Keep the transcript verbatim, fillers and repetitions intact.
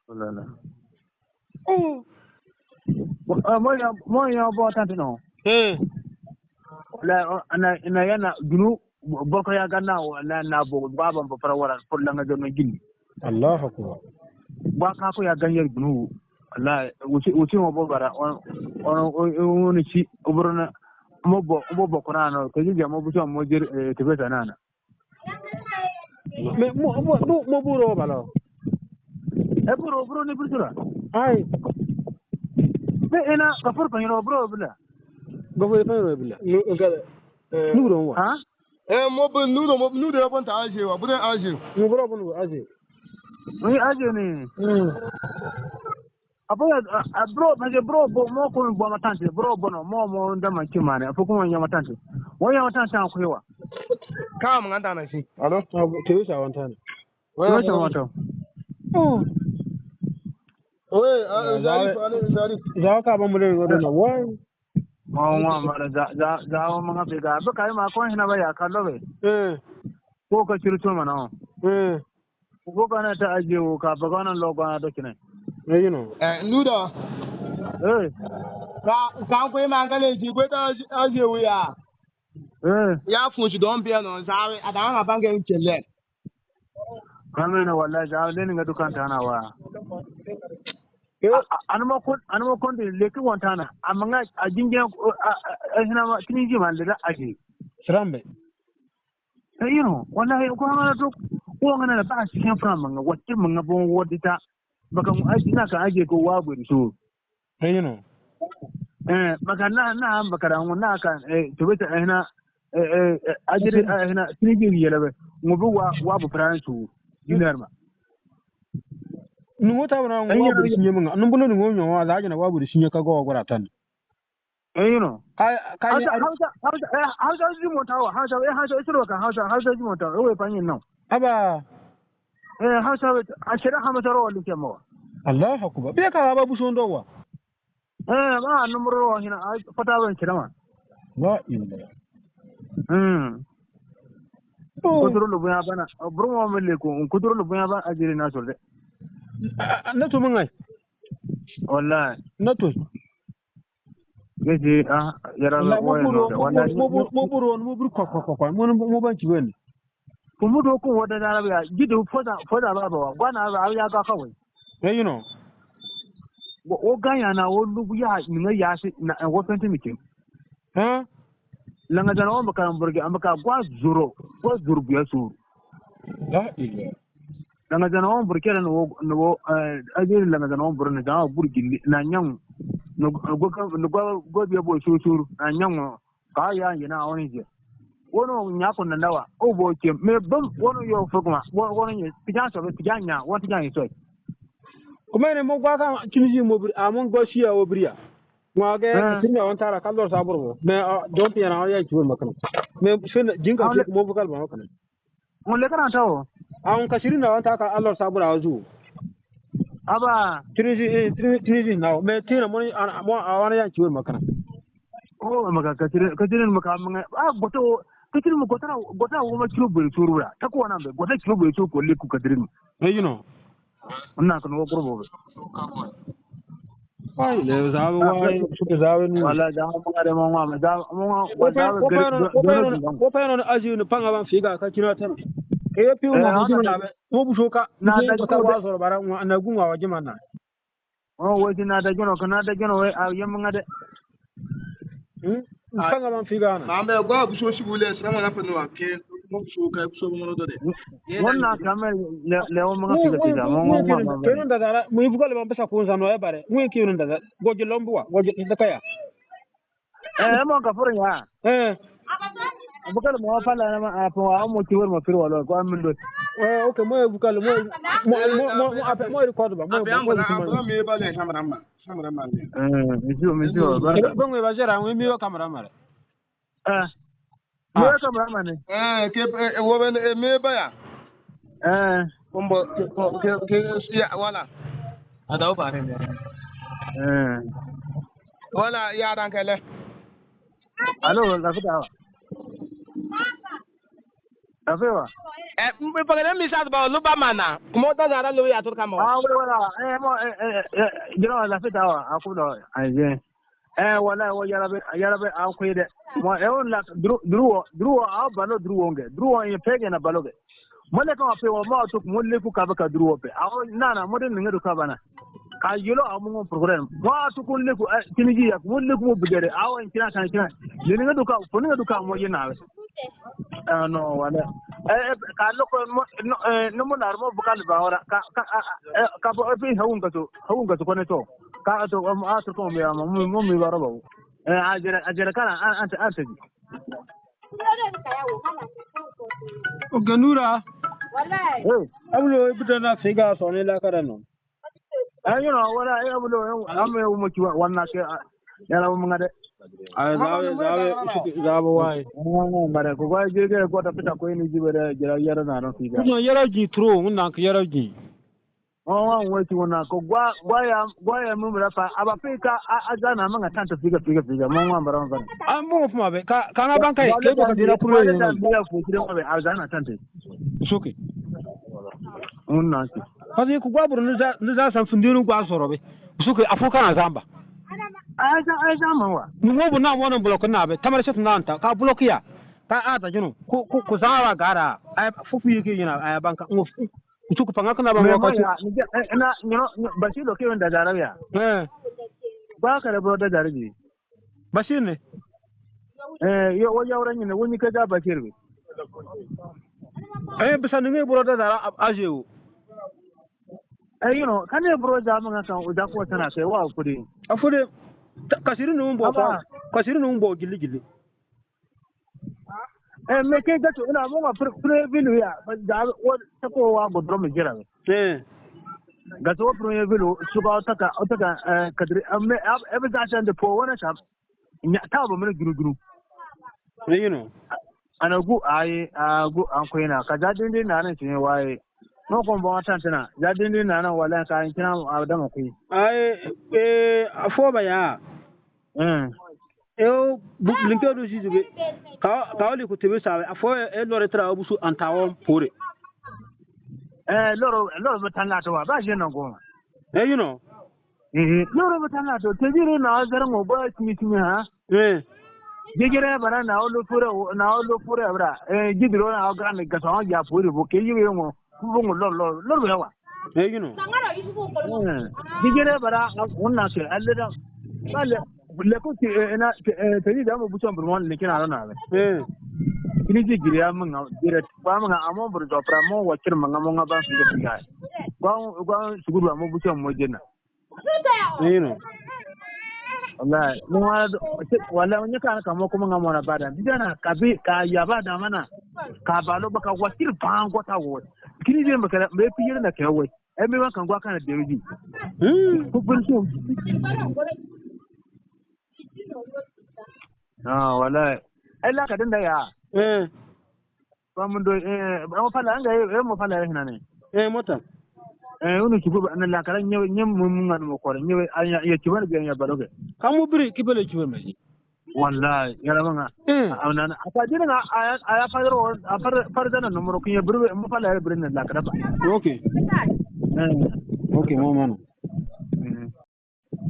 Wala la. Oh. Mo, eh, mo ya, mo ya bo tante no. Eh. La, eh, na, na ya na gunu, bo ko ya gana, na, na bo, baba bo fara wara, fo langa jono gini. Allahu akbar. Bo ka ko ya gana ya gunu. Wala, usi, usi mo bo bara, on, on, on, on, on, si, obrona, mo bo, mo bo ko na no, ke ji ya mo bu so mo jir, eh, tebe sa na na. Me, mo, mo, mo, mo buro balo. E buro, buro ni buro sura. Ai. Be ena, ka fur pa hiro buro bila. Ka fur pa hiro bila. Nu, ka, eh, nu buro wa. Ha? Eh, mo bu, nu do, mo, nu do bon ta aje wa, buro aje. Nu buro bon aje. Ni aje ni. Hmm. Apo ya, a, a, bro, maje bro, bo, mo kun bo ma tante, bro, bo no, mo, mo nda ma chimane, apo kun ya ma tante. Wo ya ma tante an kuwa. Ka mo nganta na si. Alo? Te usa wantana. Te usa wantana. Oh. Oye, ah, Zarif, Zarif. Za ka ba mo le ngodo na. Why? Mo, mo, mo, za, za, za, mo nga pega. Ba kai ma ko hina ba ya ka lo be. Eh. Ko ka chiru to ma no. Eh. Ko gana ta aje wo ka ba gana lo gana do kine. Eh, you know. Eh, nuda. Eh. Ka, ka ko ima ngale ji ko ta aje, aje wo ya. Eh. Ya fu si don bia no, zawe, ada nga bange nchele. Kame na wala zawe, le nga dukan tana wa. Eh. A, a, anuma kon, anuma kon de leki wantana. Amanga, a jinje, a, a, a, hina ma, kini ji man le da aje. Srambe. Eh, you know, wallahi, ko hanga na tok, ko hanga na ba si kan fura manga, wacce manga bon wadi ta, baka mu aji na ka aje ko wa buri so. Eh, you know. Eh, baka na, na, baka da na ka, eh, to beta, eh, na, eh, eh, eh, ajiri, eh, na, sini ji yela be, ngo bu wa, wa bu fura so, dinar ma. Nungu ta bana ngo wa buri sinye manga, nungu lo nungu nyo wa, la jana wa buri sinye ka go gora tan. Eh, you know. Ka, ka, Hausa, Hausa, Hausa, eh, Hausa ji mo ta wa, Hausa, eh, Hausa, isiro ka, Hausa, Hausa ji mo ta wa, eh, we pa nyi no. Aba. Eh, Hausa, we, a shira hama taro wa luke mo. Allahu akbar. Be ka aba bu sondo wa. Eh, ba, numero wa hina, ai, pata wa shira ma. La ilaha. Hmm. Oh. Kuduro lo buya bana, bro mo mele ko, kuduro lo buya ba ajiri na solde. Ah, ah, na to mangai. Wallahi. Na to. Gesi, ah, yara. Wallahi, mo buru, mo buru, mo buru, mo buru, ko, ko, ko, ko, mo, mo, mo ban ci wen. Ko mo do ko wada dara ya, gidu foda, foda ba ba, gwana ba ya ga kawai. Eh, you know. Wo, wo ganya na, wo lugu ya, ni nga ya si, na, wo fenti mi ke. Huh? Langa zana wo mbaka mburge, mbaka gwa zuru, gwa zuru buya suru. La ilaha. Langa zana wo mburge na wo, na wo, eh, ajiri langa zana wo mburge na zana wo burge na nyang. No, go, go, go, go biya bo suru, suru, na nyang. Ka ya, yina, oni je. Wono nya ko nanda wa, o bo che, me bam, wono yo fukuma, wo-, wono nye, tijan so, tijan nya, wo tijan so. Kuma ne mo gwa ka, kini ji mo bri, a mo gwa si ya wo bri ya. Mo age, eh, kini ya won tara ka lor sabur bo. Me, ah, don ti ya na ya ci won makana. Me, sin, jinka, ah, le- mo bukal ba makana. Mo le kana tawo. A mo ka sirin na won ta ka a lor sabur a zu. Aba. Tini ji, eh, tini, tini ji na. Me tina mo ni, an, mo, a wana ya ci won makana. Oh, maka, ka tiri, ka tiri maka, manga, ah, goto, ka tiri mo gota, gota wo ma kiro buri suru ra. Ta ko wana be, gota kiro buri suru ko le ku ka tiri mo. Eh, you know. Na kan wo kuro bo be. Ai, le zabe wa, ai, su ke zabe ni. Wala zabe manga de manga, zabe manga, wa zabe gari, ko pa no, ko pa no aji ni panga ban figa ka kiro tan. Ke pi mo na be. Mo bu so ka. Na da ko wa so bara, na gu wa jima na. Oh, we ti na da jono, ka na da jono, we, a, yem nga de. Hmm? Ah. Ka nga man figa na. Ma mbe gwa bu so si bule, sira ma na pe no ake, mo bu so ka, bu so mo no do de. Won na ka me le, le o ma nga figa ti da, mo, mo, mo, mo. Ke no da dara, mo ibu ka le ma besa ko sa no e bare. Mo ke no da dara. Go je lombu wa, go je da kaya. Eh, mo ka furo ya. Eh. Bukal mo fala na ma, apo, a mo ti wor mo firo walo, ko amin do. Eh, okay, mo bukal mo, mo, mo, mo, mo, ape, mo record ba, mo, mo, mo, mo, mo, me ba le camera man, camera man. Eh, mi sio, mi sio, ba. Ba ngwe ba jera, ngwe mi ba camera man. Eh. Mo camera man. Eh, ke, eh, wo ben, eh, me ba ya. Eh. Kombo, ke, ke, ke, ya, wala. Ada o ba re. Eh. Wala, ya dan kele. Alo, Lafiya. Lafiya. Eh, m-, m-, pagana mi sa ba lu ba mana. Kumo ta zara lu ya tur kamo. Ah, wala, wala. Eh, mo, eh, eh, eh, jira la fita wa, aku do. Ai je. Eh, wala, wa yarabe, yarabe, aku de. Mo, eh, on la, dru-, druwo, druwo, a balo druwo nge. Druwo ye pege na balo ge. Mo le ka pe wa, mo tuk, mo le ku ka ba ka druwo pe. A o, na, na, mo de ninge du ka bana. Ka yolo a mo ngo program. Mo tuk, mo le ku, eh, tini ji ya, mo le ku mo bigere. A o, kina, kina, kina. Le ninge du ka, fo ninge du ka mo ye na. Ah, no, wala. Eh, eh, ka lo ko mo, no, eh, no mo nar mo bukal ba ora. Ka, ka, ah, ah, eh, ka bo, eh, pi hawun ka to, hawun ka to kone to. Ka to, am, a to ko mi ama, mo, mo mi baro ba. Eh, a jere, a jere kana, an, an, an, an. O ganura. Wala. Eh. Abulo, ibuda na siga so ne la kara no. Eh, you know, wala, eh, abulo, eh, am, eh, mo kiwa, wana ke, ah, yara mo ngade. Ai, zabe, zabe, zabe wai. Ngade, ko wai, je, je, ko ta pita ko ini jibe de, jara, yara na, no, figa. Kuno yara ji tro, nguna ke yara ji. Mo wa, mo ti wona, ko gwa, gwa ya, gwa ya mo mra fa, aba fika, a, a, jana, manga tanta figa, figa, figa, mo wa, mbara, mbara. A, mo fuma be, ka, ka nga bankai, ke bo ka dira pro, wala, yo, da, no. Bia fu, kire mo be, a, jana, tanta. It's okay. Nguna ke. Kasi ku gwa buru ni za, ni za san fundinu gwa soro be. Suke afu kana zamba. Ai za, ai za ma wa. Ni mo bu na mo na block na be. Tamar shet na nta. Ka block ya. Ka a ta junu. Ku, ku, ku zamba gara. Ai fu fu yiki yina. Ai banka. Nguf. Ku tuku panga kana ba mo ka. Ya, ni je, eh, na, you know, Bashir lo ke wanda jarabi ya. Eh. Ba ka da bro da jarabi. Bashir ne? Eh, yo, wo yawra nyine, wo nyi ka ja Bashir be. Eh, bisa ninge bro da dara a-, aje wo. Eh, you know, kane bro ja manga kan, o ja ko tana se wa fudi. A fudi, ta-, kasiri no mbo ka, kasiri no mbo gili gili. Eh, me ke gato, ina mo nga pre-, preview ya, ba da wo ta ko wa go drum jira be. Eh. Gato premier ville, suga o taka, o taka, eh, kadri, eh, me, ab, ebe za ta nde po, wana sa, nya, ta ba mene guru guru. Eh, you know. Ana gu, ai, a gu, an ko ina, ka ja dindi na na tin wai. No ko bon tan tana, ja dindi na na wala ka in tana, a da ma ko. Ai, eh, afo ba ya. Eh. E o, bu-, linke du si zube. Ka, ka o li ku tebe sawe. Afo e, e lore tra o busu antawo pore. Eh, loro, loro be tanga to wa, ba je no go. Eh, you know. Eh, eh, loro be tanga to. Te jiro na zara mo ba timi timi ha. Eh. Jijire bara na o lo pore, na o lo pore bara. Eh, jidiro na o gran ga so ya pore bo ke yi mo. Bungu lor, lor, lor be wa. Eh, you know. Eh, jijire bara, unna ke, alle da. Bale, le ku ti, eh, na, eh, te ni da mo buton burmon le kina na. Eh. Kini jijire ya mun, dire, ba mun, amo bur jo pra mo, wa kir mun, amo nga ba su ga. Gwa, gwa, suguru mo buton mo jena. You know. Wallahi, mo wala do, wala onye ka na ka mo kuma nga mo na bada. Bida na ka bi, ka ya bada mana. Ka balo ba ka wa kir bango ta wo. Kini je mbakara, mbe piyere na ke wo. E mi wan kan gwa kana de wi. Hmm. Ku pun tu. Ah, wallahi. E la ka dinda ya. Eh. Ba mun do, eh, mo fala nga, eh, mo fala hina ne. Eh, mota. Eh, unu chuku ba na la kala nyewe, nyewe mo mun ngan mo kore, nyewe anya, ya chuba ga nya baloge. Ka mo biri ki bele chuba me. Wallahi, yara manga. Eh. Amna, apa dina nga, aya, aya fadro, apa fadro na numero ki ya biri, mo fala biri na la kala ba. Okay. Eh. Okay, mo mano.